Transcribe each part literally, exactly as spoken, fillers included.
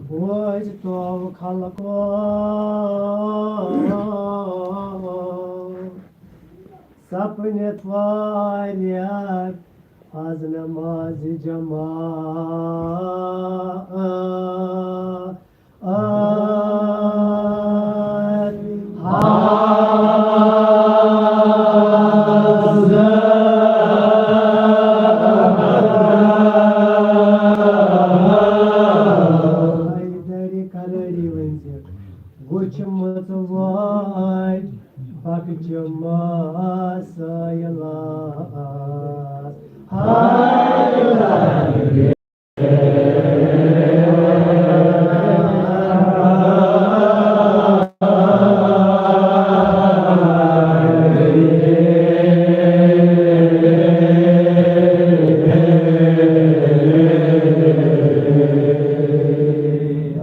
بوز تو خلقو، سپنت واریاہ از نماز جماعت۔ حیدری کلٲڑی ؤنۍ زِ، وٕچھمٕژ وٲج پکچہِ مسٲیلس۔ حیدری۔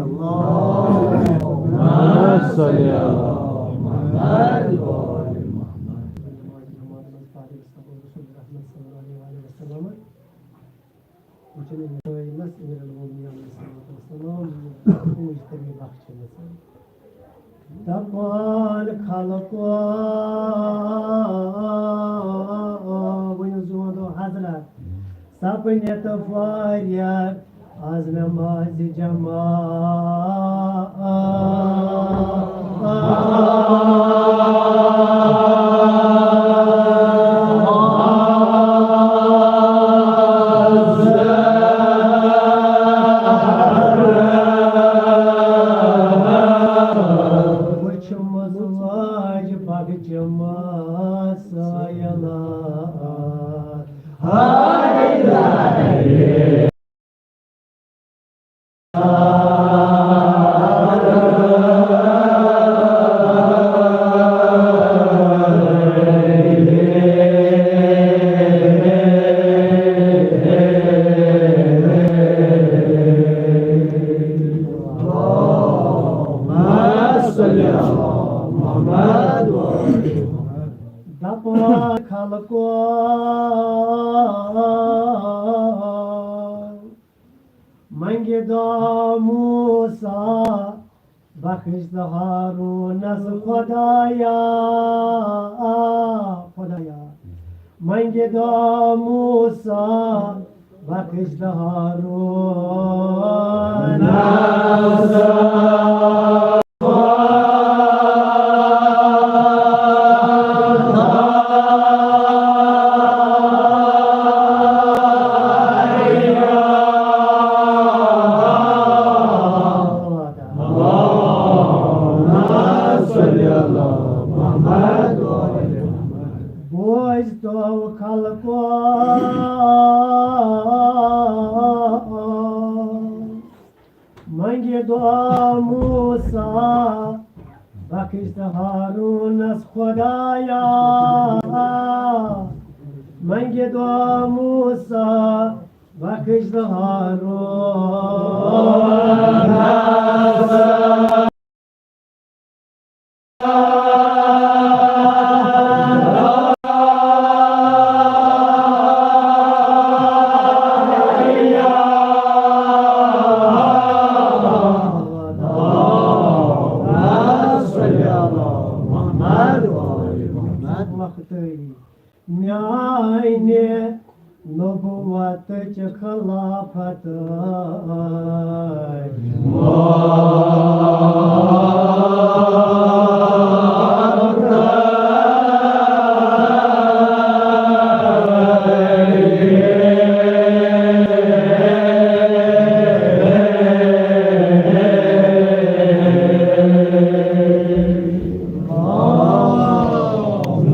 اللهم صل على محمد وآل محمد۔ وچھُن أمۍ سٲنِس أمیٖر المومنیٖن علیہ الصلوۃ والسلام پوٗج تٔمۍ بخشے مےٚ۔ دپان خلقو، ؤنِو زوندو حضرت، سپنت واریاہ از نماز جماعت۔ وٕچھمٕژ واج پکچہِ مسٲیلس۔ دپان خلقو، منگہِ دعا موسیٰ بخش تہٕ ہارونس خدایا، خدایا۔ منگہِ دعا موسیٰ بخش تہٕ ہارونس۔ بوز تو خلقو، منگہِ دعا موسیٰ بخش تہٕ ہارونس خدایا۔ منگہِ دعا موسیٰ بخش تہٕ ہارونس۔ میانہِ نبوتٕچ خلافت۔ اللهم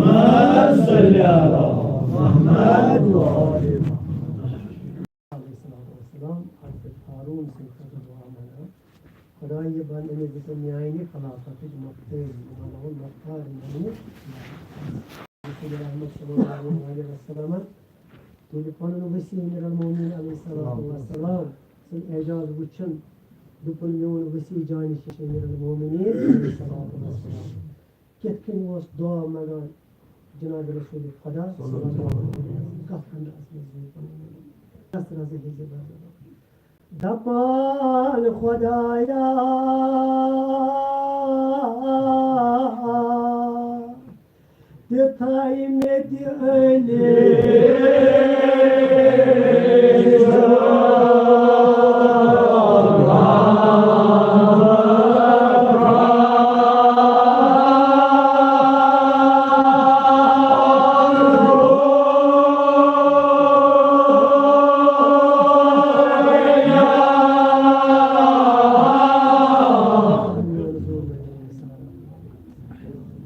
صل على محمد وآل محمد۔ علیہ الصلوۃ والسلام، حضرت ہارون سٕنٛدِ خٲطرٕ دُعا منٛگان، خدایا، یہِ بنٛدٕ مےٚ دِژٕ میٛانہِ خلافتٕچ مۄختٲری، یہِ بناوُن مۄختار میٛانہِ۔ رسول رحمت صلی اللہ علیہ وسلم، ییٚلہِ پنُن وصی امیر المومنین علیہ الصلوۃ والسلام اعجاز وٕچھُن، دوٚپُن، "میون وسیع جانشین امیر المومنین علیہ الصلوۃ والسلام کِتھ کٔنۍ اوس دعا منٛگان جناب رسول خدا صلی اللہ علیہ وسلم کتھ اندازس منٛز یہِ پنُن کس رزِ ہٕنٛزِ بندگی دپان خدایا، تِتھے مےٚ تہِ علی۔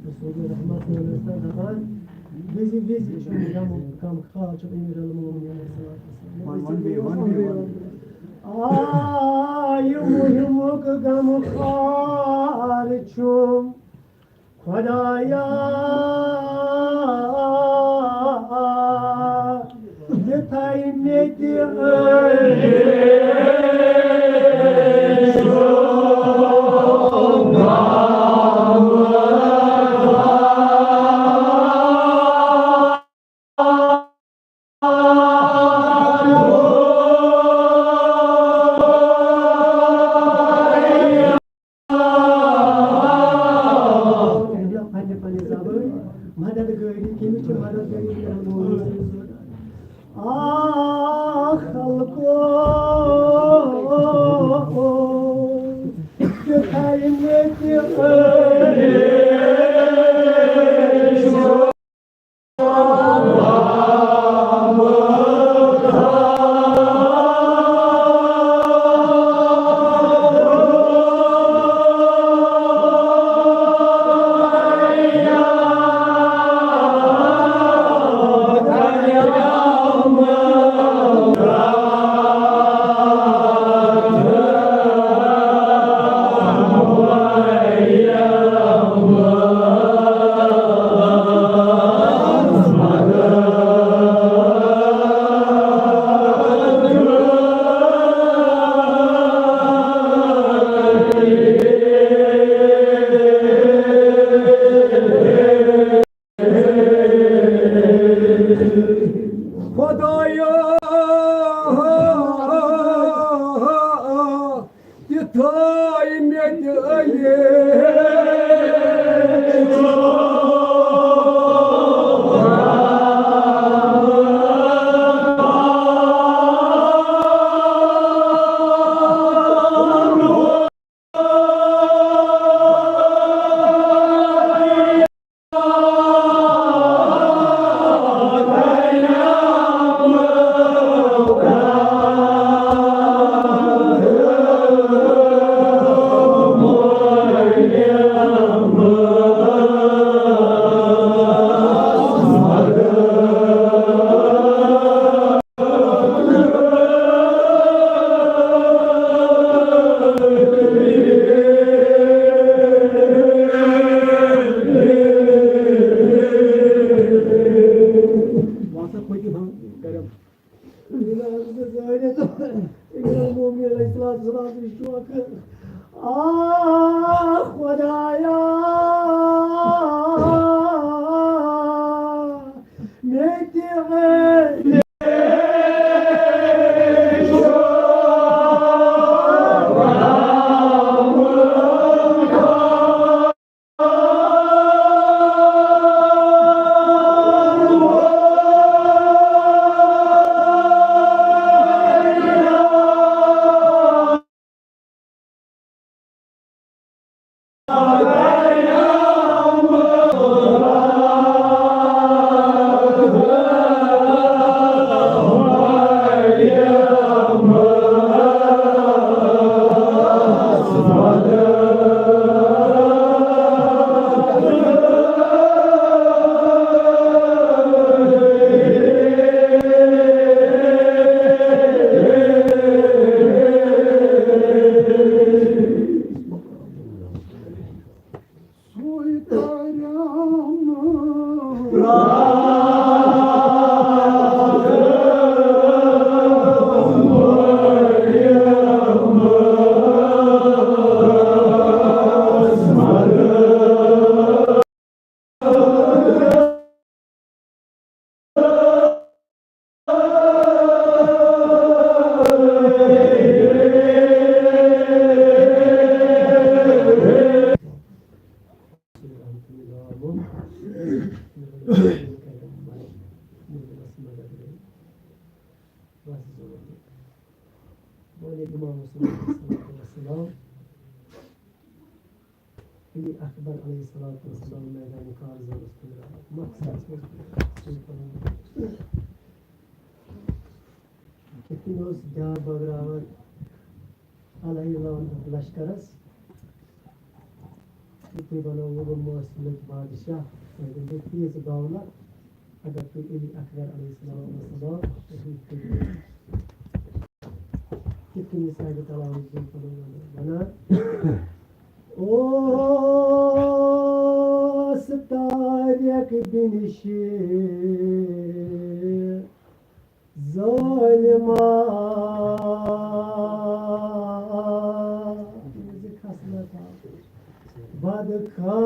رسول رحمت صلی اللہ علیہ وسلم دپان، وِزِ وِزِ چھُ غمُک غمخوار چھُ امیر المومنین علیہ الصلوۃ والسلام۔ وَن، وَن بیٚیہِ، وَن بیٚیہِ، وَن بیٚیہِ۔ آ، یہِ مُہِمُک غمخوار چھُم خدایا، یِتھے مےٚ تہِ عٲش۔ پننہِ پننہِ زبٲنۍ مدد گٲری، کٔمِس چھِ مدد گٲری کران؟ مومنَس منٛز۔ آ خلقو، تہِ تھایہِ مےٚ تہِ عٲش۔ خدایا، تہِ تھٲے مےٚ تہِ عٲش۔ بہٕ ہسا پھٔٹِم ہم کَرٮ۪م۔ ییٚلہِ حضرت زٲنِتھ امام مومنین علیہ الصلوۃ والسلام سٕنٛدِ شوقہٕ، آ خدایا، مےٚ تہِ امام حسین علیہ الصلوۃ والسلام، علی اکبر علیہ الصلوۃ والسلام میدان کارزن اوس پھٔہلاوان۔ مقصد اوس یِتھ کٔنۍ اوس دیو بٲگراوان علیہ السلام لشکرس، تُہۍ بنٲوِو مٲسِلٕکۍ بادشاہ، تۄہہِ دِمو تیٖژ دولت، اگر تُہۍ علی اکبر علیہ السلام، السلام تُہۍ کٔرِو۔ کِتھ کٔنۍ یہِ صاحبِ کلام چھُ وَنان؟ اوس طارق بن شیخ ظٲلما، بدخا۔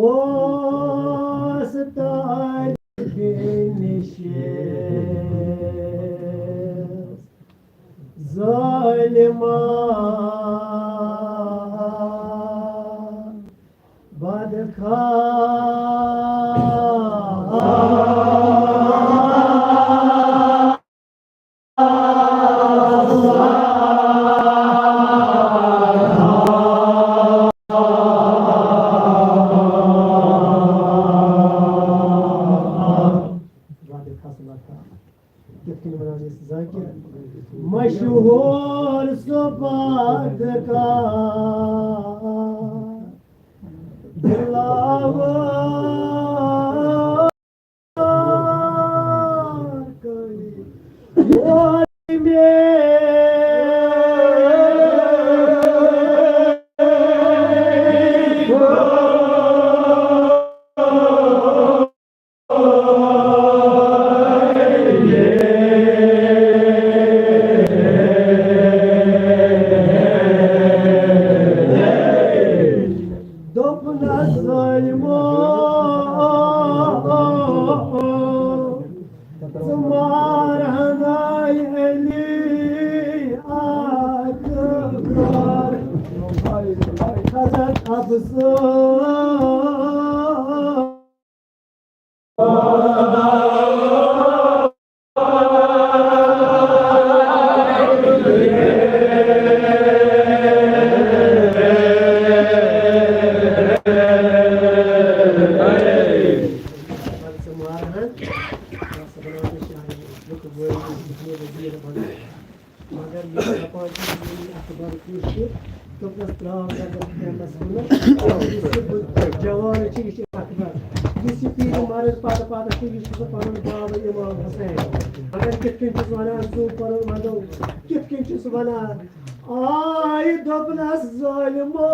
اوس طارق بن شیخ ظالما بدخا۔ مشہور صفت کا دلاور۔ دوٚپنَس ظٲلمو، ژٕ مار ہناے علی اکبر۔ حضرت افضل۔ مگر یہِ دَپان چھِ، یہِ اَکھ بَڑٕ کُس چھُ، دوٚپنَس، ترٛاو نظر کھومَس کُنَتھ، یُس یہِ بُدھ جوان چھُ، یہِ چھُ اَکبر۔ یُس یہِ پیٖرِ مرد پَتہٕ پَتہٕ چھُ، یہِ چھُ سُہ پَنُن بابہٕ اِمام حُسین۔ مگر کِتھ کٔنۍ چھُس وَنان، سُہ پَنُن وَنو، کِتھ کٔنۍ چھُس وَنان؟ آے دوٚپنَس ظٲلمو،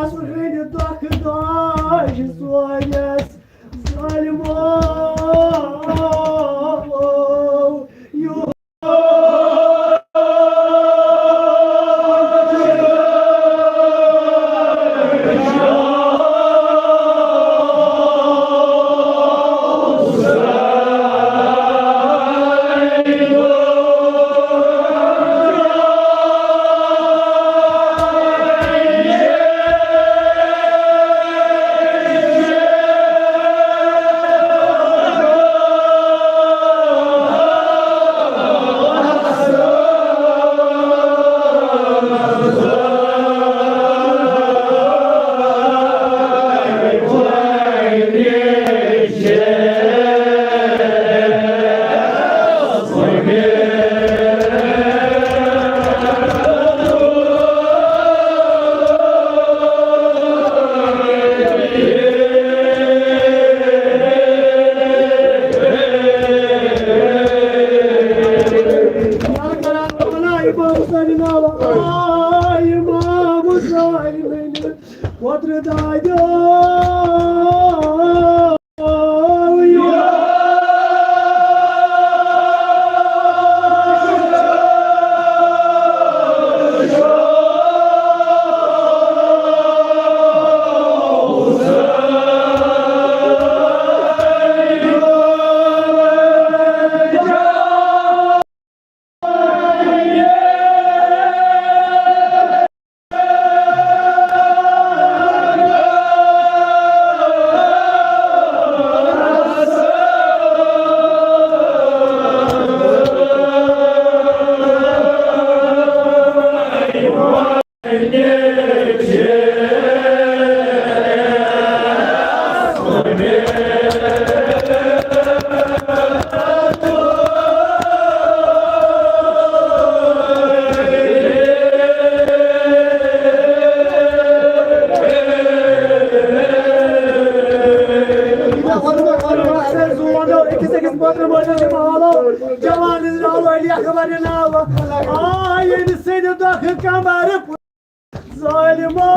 اَصٕل رٔنِتھ دۄکھٕ داج سویَس۔ ظالمو، یو أکِس أکِس پٔترِ مٲلِس دِمہٕ حالو، جوانَس درٛاو علی اکبر ناو۔ آ، ییٚمہِ سٕنٛدِ دۄکھٕ کمر ظالمو۔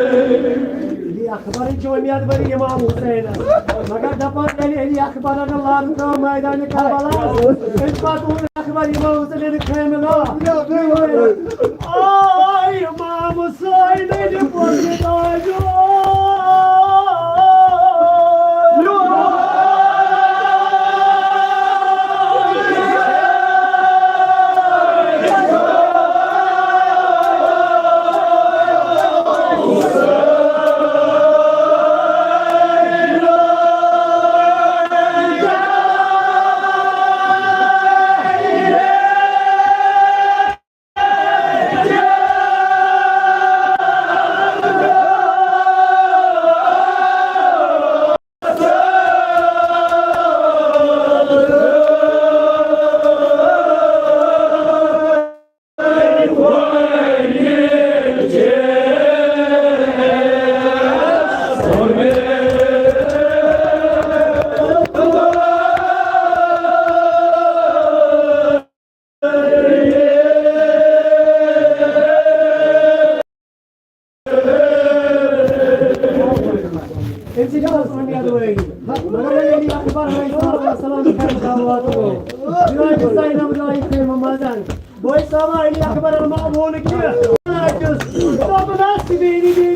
علی اکبرٕنۍ چھِ اُمید ؤری امام حسینس، مگر دپان ییٚلہِ علی اکبرن لارٕ ترٲو میدانِ کربلا، امہِ پتہٕ اوس اکبر امام حسینٕنۍ خٲمِل۔ آے امام حسینٕنۍ پۄتہِ تاجو۔ أمۍ سٕنٛدِ آسہٕ وۄنۍ یَدوٲری۔ مگر وۄنۍ ییٚلہِ اکبر علیہ الصلوۃ والسلام چھُ کران دعوت گوٚو، جناب ساینم جایہِ خیمہٕ منٛز۔ بٲے صٲبا، علی اکبرن ما ووٚن کہِ دوٚپُن، "اَسہِ میٛانہِ